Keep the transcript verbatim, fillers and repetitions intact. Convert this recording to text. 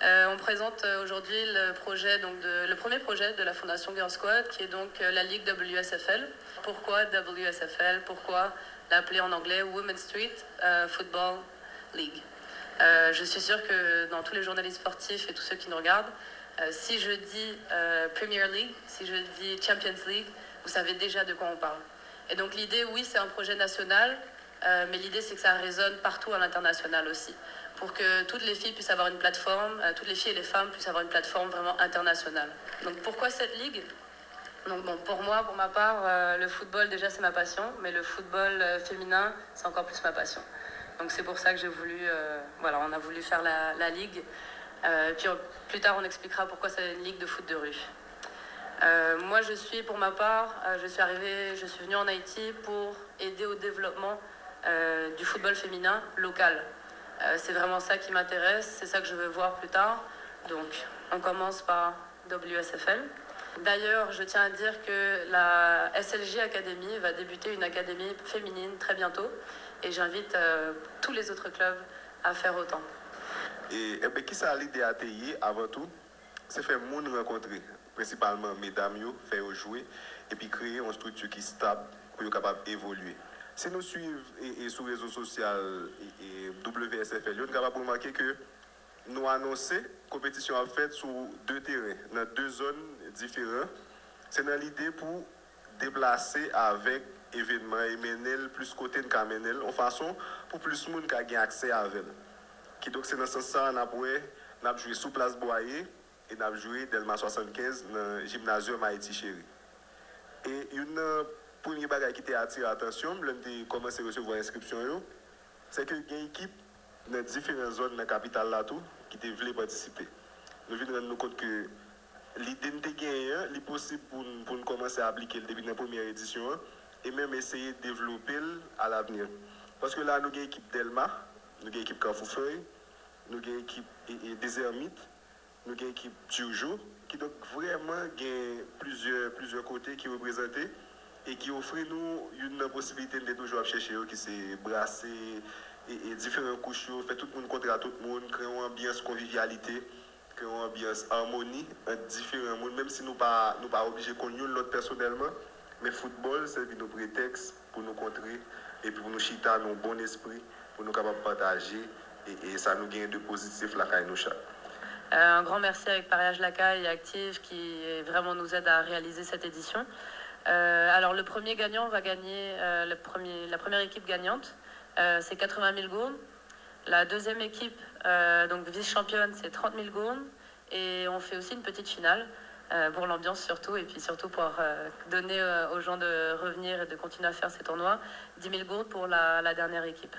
Euh, on présente euh, aujourd'hui le projet, donc de, le premier projet de la Fondation Girl Squad, qui est donc euh, la Ligue W S F L. Pourquoi W S F L? Pourquoi l'appeler en anglais Women's Street euh, Football League? Euh, je suis sûre que dans tous les journalistes sportifs et tous ceux qui nous regardent, euh, si je dis euh, Premier League, si je dis Champions League, vous savez déjà de quoi on parle. Et donc l'idée, oui, c'est un projet national, euh, mais l'idée, c'est que ça résonne partout à l'international aussi, pour que toutes les filles puissent avoir une plateforme, euh, toutes les filles et les femmes puissent avoir une plateforme vraiment internationale. Donc pourquoi cette ligue? Donc bon, pour moi, pour ma part, euh, le football, déjà, c'est ma passion, mais le football euh, féminin, c'est encore plus ma passion. Donc c'est pour ça que j'ai voulu, euh, voilà, on a voulu faire la, la ligue. Euh, et puis plus tard, on expliquera pourquoi c'est une ligue de foot de rue. Euh, moi, je suis, pour ma part, euh, je suis arrivée, je suis venue en Haïti pour aider au développement euh, du football féminin local. Euh, c'est vraiment ça qui m'intéresse, c'est ça que je veux voir plus tard. Donc, on commence par W S F L. D'ailleurs, je tiens à dire que la S L J Academy va débuter une académie féminine très bientôt et j'invite euh, tous les autres clubs à faire autant. E, enben, kisa lide a te ye avan tou? Se fè moun rankontre, prensipalman medam yo, fè yo jwe, epi kreye yon estrikti ki stab pou yo kapab evolye. Si nou swiv e, e sou rezo sosyal e, e W S F L yo, nou kapab remake ke nou anonse konpetisyon ap fèt sou de teren, nan de zòn diferan. Se nan lide pou deplase avèk evènman e mennen l plis kote n ka mennen l, yon fason pou plis moun ka gen aksè avè l. Kidonk, se nan sans sa a n ap wè n ap jwe sou plas Bwaye e n ap jwe Dèlma swasannkenz nan Gymnasium Haïti Chérie. E youn nan premye bagay ki te atire atansyon m lè m te kòmanse resevwa enskripsyon yo, se ke gen ekip nan diferan zòn nan kapital la tou ki te vle patisipe. Nou vin rann nou kont ke lide n te genyen an, li posib pou n, pou n kòmanse aplike l depi nan premyè edisyon an, e menm eseye devlope l alavni. Paske la, nou gen ekip Dèlma, nou gen ekip Kafou Fèy, nou gen ekip e, e, Dezèmit, nou gen ekip Turgeau, kidonk vrèman gen plizyè, plizyè kote ki reprezante e ki ofri nou youn nan posibilite n te toujou ap chèche yo, ki se brase e, e diferan kouch yo, fè tout moun kontre a tout moun, kreye yon anbyans konvivyalite, kreye yon anbyans amoni ant diferan moun, menm si nou pa, nou pa oblije konn youn lòt pèsonèlman, men foutbòl sèvi nou pretèks pou nou kontre epi pou nou chita nan yon bon espri, pou nou kapab pataje e, e sa nou genyen de pozitif lakay nou chak. Euh, un grand merci avec Pariage Lakay et Active qui euh, vraiment nous aident à réaliser cette édition. Euh, alors le premier gagnant va gagner, euh, le premier, la première équipe gagnante, euh, c'est quatre-vingt mille gourdes. La deuxième équipe, euh, donc vice-championne, c'est trente mille gourdes. Et on fait aussi une petite finale euh, pour l'ambiance surtout, et puis surtout pour euh, donner euh, aux gens de revenir et de continuer à faire ces tournois. Dix mille gourdes pour la, la dernière équipe.